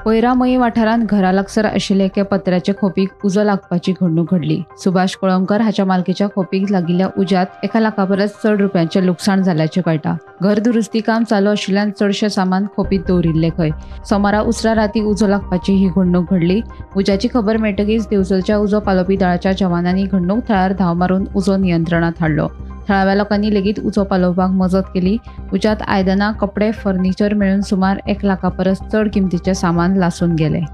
Para Mayem वाठारांत घरा लागसर आशिल्ल्या एका पत्र्याचे खोपीक उजो लागपाची घडणूक घडली. सुभाष कोळंबकर हाच्या मालकीच्या खोपीक लागिल्ल्या उज्यांत 1 लाखा परस चड रुपयांचें लुकसाण जाल्ल्याचें कळटा. घर दुरुस्ती काम चालू आशिल्ल्यान चडशें सामान खोपीत दवरिल्लें खंय. सोमारा उसरा राती उजो लागपाची ही घडणूक घडली. उज्याची खबर मेळटकीच दिवचलच्या उजो पालोवपी दळाच्या जवानांनी घडणूक थळार धांव मारून उजो नियंत्रणात हाडलो. थळाव्या लोकांनी लेगीत उजो पालोवपाक मजत केली. उज्यांत आयदनां, कपडे, फर्निचर मेळून सुमार 1 लाखा परस चड किमतीचें सामान लासून गेलें.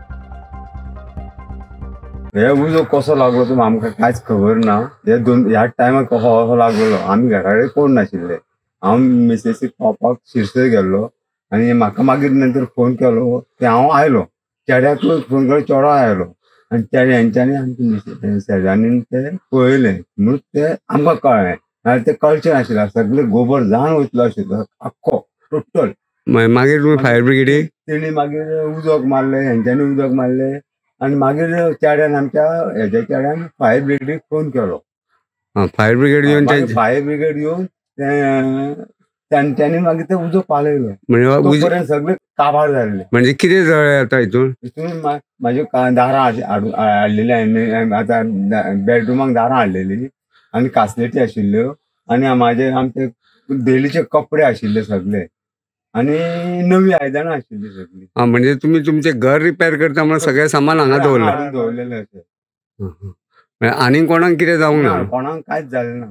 हे उजो कसो लागलो तो आमकां कांयच खबर ना. हे दोन ह्या टायमार कसो असो लागलेलो, आमी घरा कडेन कोण नाशिल्ले. हांव मिसेसीक पावपाक शिरसय गेल्लो आनी म्हाका मागीर नंतर फोन केलो ते हांव आयलो. चेड्याक फोन केलो, चेडो आयलो आनी चेडे हेंच्यांनी आमच्या शेजाऱ्यांनी ते पळयलें म्हणून ते आमकां कळ्ळें. नाल्यार ते कळचें नाशिल्लें, सगळें गोबर जावन वयतलो आशिल्लो आख्खो टोटल. मागीर तुमी फायर ब्रिगेडीक तेणी मागीर उदक मारलें, हेंच्यांनी उदक मारलें आनी मागीर चेड्यान आमच्या हेज्या चेड्यान फायर ब्रिगेडीक फोन केलो. फायर ब्रिगेड येवन फायर ब्रिगेड येवन तेंच्यांनी मागीर ते उजो पालयलो. म्हणजे सगळे काबार जाल्ले. म्हणजे कितें जळ्ळें आतां हितून? हितून म्हाज्यो दारां हाडलेली हांवें, आतां बेडरुमाक दारां हाडलेली आनी कासलेटी आशिल्ल्यो आनी म्हाजे आमचे डेलीचे कपडे आशिल्ले सगळे आनी नवी आयदनां आशिल्ली सगळी. म्हणजे तुमी तुमचें घर रिपेर करता म्हणून सगळें सामान हांगा दवरलें? दवरलेलें अशें. आनी कोणाक कितें जावंक ना? कोणाक कांयच जालें ना.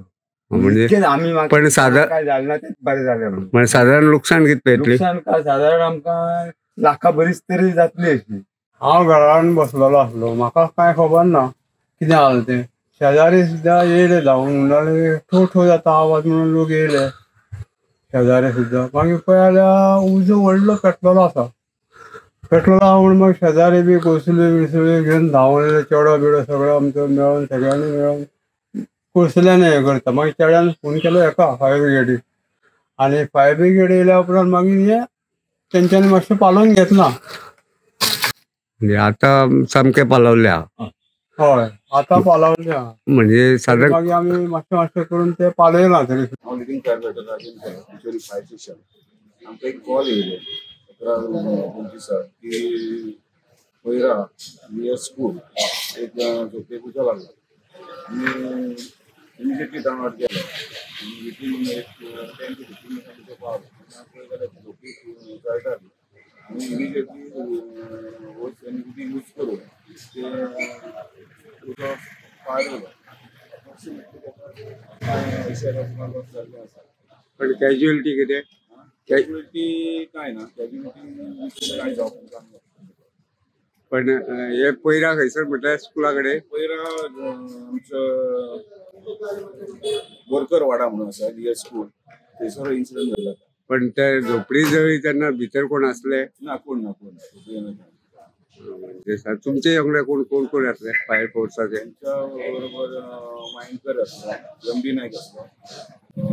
म्हणजे आमी पण सादारण काय जालें ना तें बरें जालें. म्हणजे सादारण लुकसाण कितलें येतलें? लुकसाण काय सादारण आमकां लाखा बरीच तरी जातली अशी. हांव घरान बसलेलो आसलो, म्हाका कांय खबर ना कितें जालें तें. शेजारी सुद्दां येयले धांवून, म्हणटाले ठो ठो जाता आवाज म्हणून लोक येयले शेजारी सुद्दां. मागीर पळय जाल्यार उजो व्हडलो पेटलेलो आसा. पेटलेलो आसा म्हणून मागीर शेजारी बी कोळसुल्यो बिळसुल्यो घेवन धांवून येयले. चेडो बिडो सगळो आमचो मेळोन सगळ्यांनी मेळोन कोळसुल्यांनी हें करता. मागीर चेड्यान फोन केलो हेका फायर ब्रिगेडीक आनी फायर ब्रिगेड येयल्या उपरांत मागीर हें तेंच्यांनी मातशें पालोवन घेतलां. म्हणजे आतां सामकें पालवल्या? हय, आतां पालवल्या. म्हणजे सादारण मागीर आमी मातशें मातशें करून ते पालयलां तरी. हांव leading fire fighter Rajendra fire station. आमकां एक कॉल येयले 11:25 की पैरा नियर स्कूल एक झोपयेक उजो लागला. आनी इमिजिएटली डावनलोड केलो आनी वितीन एक 10 to 15 मिनटां भितर पावलो. पळय जाल्यार झोपी जळटाली आनी इमिजिएटली होज आनी उदीक यूज करून ते उजो पालयलो. अप्रॉक्सिमेटली ताका 80,000 सुमार लॉस जाल्लें आसा. पण कॅज्युअलिटी कितें? कॅज्युअलिटी कांय ना, कॅज्युअलिटी कांय जावपाक ना. पण हे पैरा खंयसर म्हटल्यार स्कुला कडेन? पैरा आमचो बोरकर वाडा म्हणून आसा नियर स्कूल, थंयसर इन्सिडंट जाल्लो. पण ते झोपडी जळी तेन्ना भितर कोण आसले? ना, कोण ना, कोण ना. म्हणजे तुमचे वांगडा कोण कोण कोण आसले फायर फोर्साचे? आमच्या बरोबर मायनकर आसलो, एम डी नायक आसलो,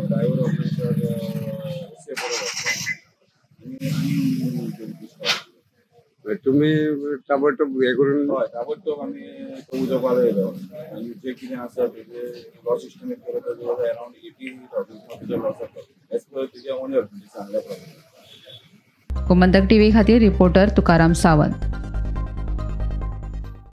ड्रायव्हर ऑपरेटर एस ए बरोबर आसलो आनी तुमी ताबडतोब हे करून? हय, ताबडतोब आमी तो उजो पालयलो आनी जे कितें आसा तेजे लॉस एस्टिमेट करत जाल्यार अरावंड 80,000 तेजो लॉस जाता एज पर तेजे ओनर म्हणजे सांगल्या प्रमाणे. गोमंतक टीव्ही खातीर रिपोर्टर तुकाराम सावंत.